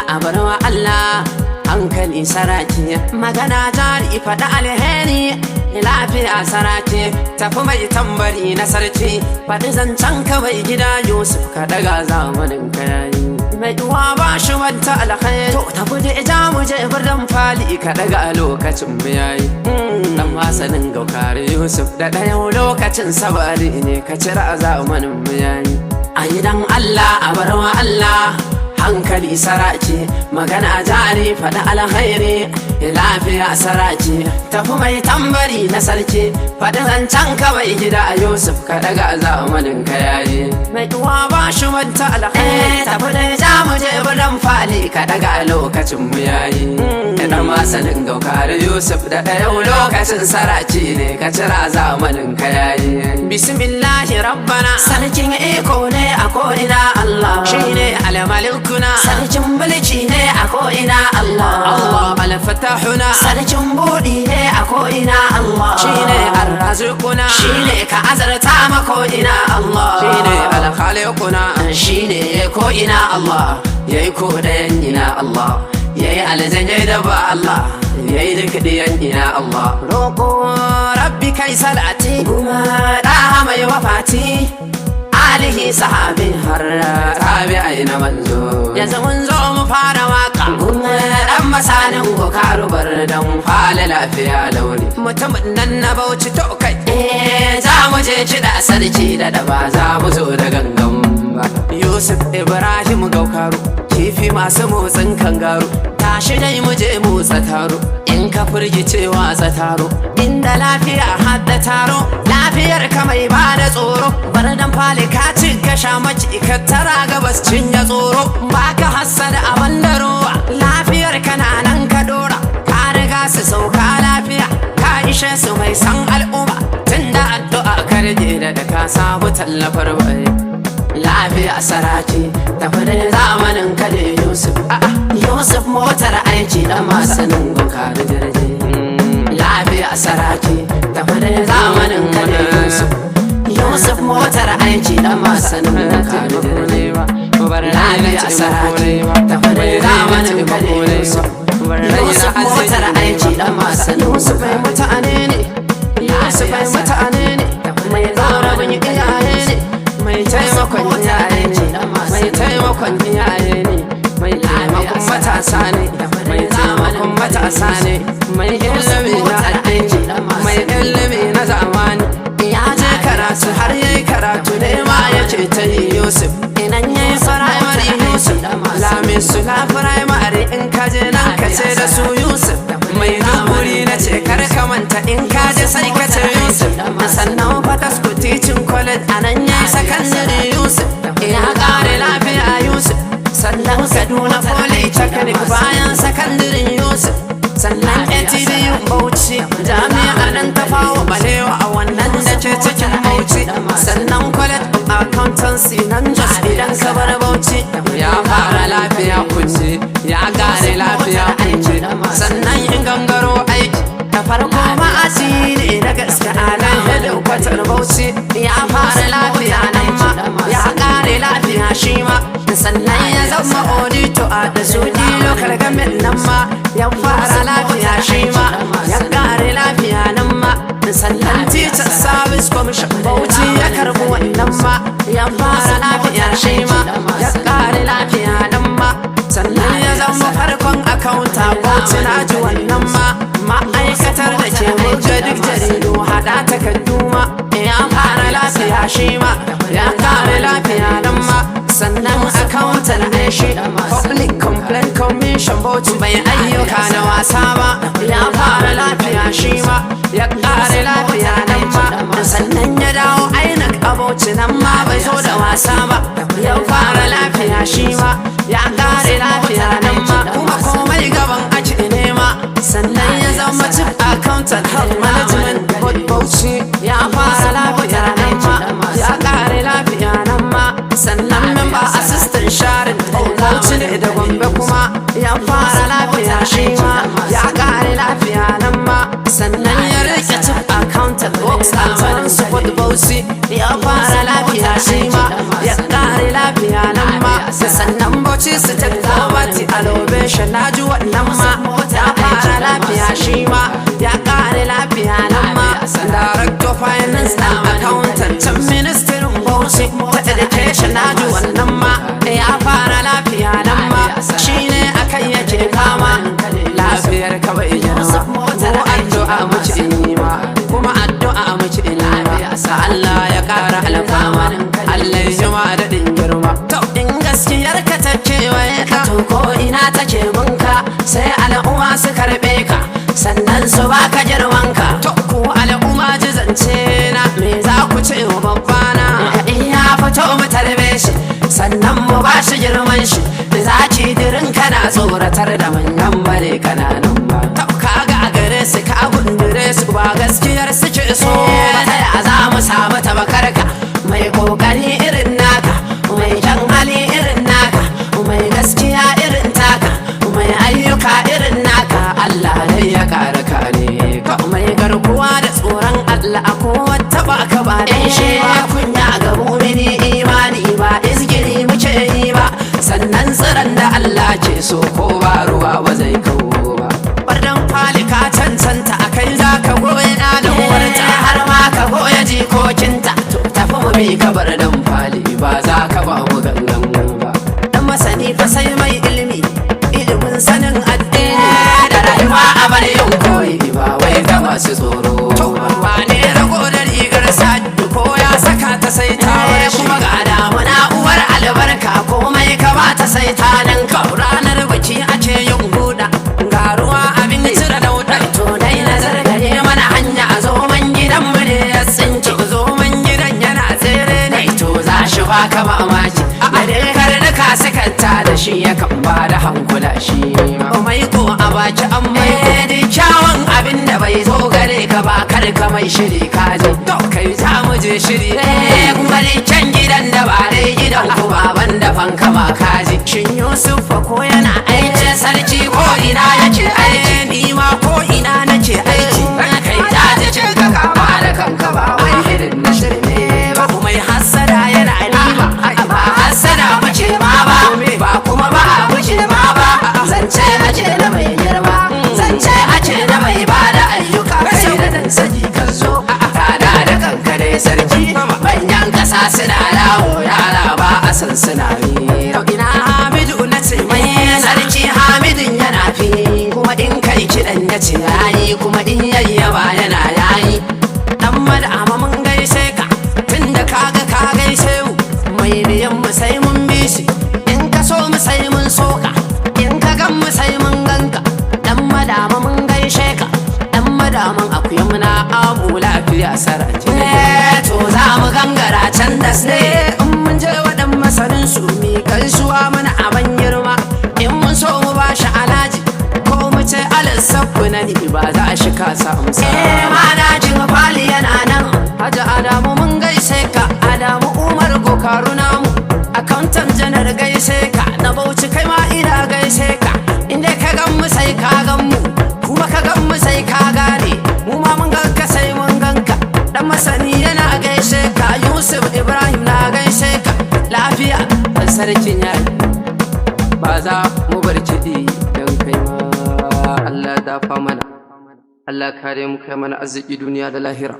a barwa Allah, hankali saraki, magana jari, faɗi alheri, lafiya saraki, tafi mai tambari na sarki, faɗi zancen kawai gida. Yusuf, ka daga, zamanin ka yayi. Mai uwa ba shi wanta alkhairi. To, tafi da ija mu je birnin fali, ka daga, lokacin mu yayi. Dan masanin gaukari Yusuf, da ɗayan lokacin sabari ne, ka cira, zamanin mu yayi. A gidan Allah, a barwa Allah, hankali saraki, magana jari, faɗi alkhairi, lafiya saraki, tafi mai tambari na sarki, faɗi zancen kawai gida. Yusuf, ka daga, zamanin ka yayi. Mai uwa ba shi wanta alkhairi. Tafi da ja mu je birnin fali, ka daga, lokacin mu yayi. Da masanin gaukari Yusuf, da ɗayan lokacin saraki ne, ka cira, zamanin ka yayi. Bismillahi rabbana, sarkin iko ne a ko'ina Allah, shine almalikuna, sarkin mulki ne a ko'ina Allah, Allah alfatahuna, sarkin buɗi ne a ko'ina Allah, shine arrazukuna, shine ka azarta ma ko'ina Allah, shine alkhaliquna, shine ko'ina Allah, yayi ko da ina Allah, yayi aljan da ba Allah, yayi duk diyan ina Allah. Roko rabbi kai salati kuma da mai wafati, alihi, sahabi, har tabi'ai na manzo. Yanzu mun zo mu fara waka kuma dan masanin gokaru bar dan fala lafiya launi, mutumin nan na Bauchi. To kai, eh, za mu je kiɗa sarki da daba, za mu zo da gangan ba. Yusuf Ibrahim Gaukaru, kifi masu motsin kangaru, tashi dai mu je motsa taro. In ka firgice, watsa taro, inda lafiya hadda taro, lafiyar ka mai ba da tsoro. Bar dan fali, ka ci ka sha maki, ka tara gabas, cinye tsoro, baka hassada a bandarowa. Lafiyar ka na nan, ka dora, ka riga su sauka lafiya, ka ishe su, mai san al'umma, tunda addu'a ka rage da ka samu tallafar bai. Lafiya saraki, tafi da zamanin ka ne Yusuf. A'a, Yusuf motar aiki, da masanin goka da jirgi. Lafiya saraki, tafi da zamanin ka ne Yusuf. Yusuf motar aiki, da masanin goka da jirgi. Lafiya saraki, tafi da zamanin ka ne Yusuf. Yusuf motar aiki, da masanin. Yusuf mai mutane ne, Yusuf mai mutane ne, mai zarabin iyaye ne, mai taimakon iyaye ne, mai taimakon iyaye ne, mai taimakon matasa ne, mai taimakon matasa ne, mai ilimi na addini, mai ilimi na zamani. Ya je karatu har yayi karatu ne ma yake ta yi. Yusuf inan yayi firamare, Yusuf Lamin su la firamare. In ka je nan ka ce da su Yusuf mai duguri na ce, kar ka manta, in ka je sai ka ce Yusuf. Sannan Fatasku Teaching College, a nan yayi sakandare. Yusuf ya kare lafiya Yusuf. Sannan Kaduna Polytechnic bayan sakandirin Yusuf. Sannan ATBU Bauchi, jami'a nan ta Fawa Balewa, a wannan da ke cikin Bauchi. Sannan College of Accountancy nan Jos, idan ka bar Bauchi. Ya fara lafiya kunce, ya kare lafiya kunce. Sannan in gangaro aiki da farko, ma'aji ne na gaske a nan hedikwatar Bauchi. Ya fara lafiya nan ma, ya kare lafiya shi ma. Sannan ya zama auditor a da su local government, nan ma ya fara lafiya shi ma, ya kare lafiya nan ma. Sannan Teacher Service Commission Bauchi ya karbi wannan ma, ya fara lafiya shi ma, ya kare lafiya nan ma. Sannan ya zama farkon accountant Bauchi, na ji wannan ma, ma'aikatar da ke buga duk jaridu, hada takardu ma. Ya fara lafiya shi ma, ya kare lafiya nan ma. Sannan accountant ne shi Public Complaint Commission Bauchi, bai ayyuka na wasa ba. Ya fara lafiya shi ma, ya kare lafiya nan ma. Sannan ya dawo INEC a Bauchi, nan ma bai zo da wasa ba. Ya fara lafiya shi ma, ya kare lafiya nan ma, kuma komai gaban ake nema. Sannan ya zama chief accountant, Health Management Board Bauchi. Ya fara lafiya nan ma, ya kare lafiya nan ma. Sannan member assistant sharing Bauchi ne da Gombe kuma. Ya fara lafiya shi ma, ya kare lafiya nan ma. Sannan ya rike chief accountant, Works and Transport Bauchi. Ya fara lafiya shi ma, ya kare lafiya nan ma. Sannan Bauchi State Poverty Alleviation Education, na ji wannan ma ya fara lafiya, shi ma ya kare lafiya nan ma. Director Finance and Accountant can Ministry Bauchi ta Education, na ji wannan ma ya fara lafiya nan ma, shine akan yake kama lafiyar ka bai girma. Mu addu'a muke yi ma, kuma addu'a muke yi ma, Allah ya kara alfama, Allah ya jima daɗin girma. To, in gaskiyar ka ta kewaye ka, to ko ina take bunka, sai al'umma su karɓe ka, sannan su baka girman ka. To, ku al'umma, ji zance na, me za ku ce wa babbana in ya fito? Mu tarbe shi, sannan mu ba shi girman shi. Zaki dirin kana tsoratar da manyan bare kananan ba. To, kaga a gare su ka gundure su, ba gaskiyar suke so ba. Ta ya za mu samu tabakarka, mai kokari irin naka, mai kyan hali irin naka, mai gaskiya irin taka, mai ayyuka irin naka? Allah dai ya kare kare ka, mai garkuwa da tsoron Allah, a kowace ba ka ba dan shi ba. Kunya ga mumini imani, ba izgiri muke yi ba. Sannan tsiran da Allah ke so, ko ba ruwa ba zai kawo ba. Bardan fali, ka cancanta a kai, za ka goyi da uwarta har ma ka goya jikokinta. To, tafi mu bi ka, bar dan fali, ba za ka ba mu gangan ba. Dan masani fa sai mai ilimi, ilimin sanin addini da rayuwa, a bar yin koyi, ba wai ga masu tsoro. To, wane rago da rigar sa, ko ya saka ta sai ta war. Kuma ga damuna uwar albarka, komai ka ba ta sai ta ninka. Ranar biki ake yin huda, ga ruwa abin cire dauda. To, dai nazar gare mana hanya, a zoman gidan mu ne ya tsinci, zoman gidan yana tsere ne. To, za shi baka mamaki, a dai karnuka sukan ta da shi, yakan ba da hankula shi ma. Mai ko a baki an mai da kyawun abin da bai zo gare ka ba, kar ka mai shiri, ka je. To, kai, za mu je shiri. Kuma can gidan da ba dai gidan ku ba, ban da fanka ma, kaji. Shin Yusuf fa ko yana aiki? Sarki ko ina yake aiki, ni ma ko ina nake aiki. Kai, ta ji ka kama da kanka, ba wai irin na shirme ba. Mai hassada yana riba, ba hassada muke ma ba, ba kuma ba muke ma ba. Zance ake na mai girma, zance ake na mai bada ayyuka. Kai da dan saki ka zo tada da kanka dai, sarki. Manyan kasa suna yawo, yara ba a san suna. Ina Hamidu? Na ce mai sarki Hamidun yana fi, kuma in kai kiɗan ya ce yayi, kuma in yayyaba yana yayi. Dan madama, mun gaishe ka, tunda kaga ka gaishe mu. Mai biyan mu sai mun bi shi, in ka so mu sai mun so ka, in ka gan mu sai mun ganka. Dan madama, mun gaishe ka, dan madaman akuya, muna amu lafiya sarki. To, za mu gangara can das ne, in mun je waɗan masanin su mi gaisuwa mana aban girma. In mun so mu ba shi alaji, ko mu ce alisakku na ni, ba za a shi kasa amsa. Eh, madajin fali yana nan. Haji Adamu, mun gaishe ka. Adamu Umar Gokaru namu, Accountant General, gaishe ka. Na Bauchi, kai ma ina gaishe ka. Inda ka gan mu sai ka gan mu, kuma ka gan mu sai ka gane mu ma mun gan ka sai mun gan ka. Dan masani yana gaishe ka. Yusuf Ibrahim na gaishe ka lafiya. Dan sarkin yayi, ba za mu bar kiɗi don kai ma. Allah dafa mana, Allah kare mu, kai mana arziki duniya da lahira.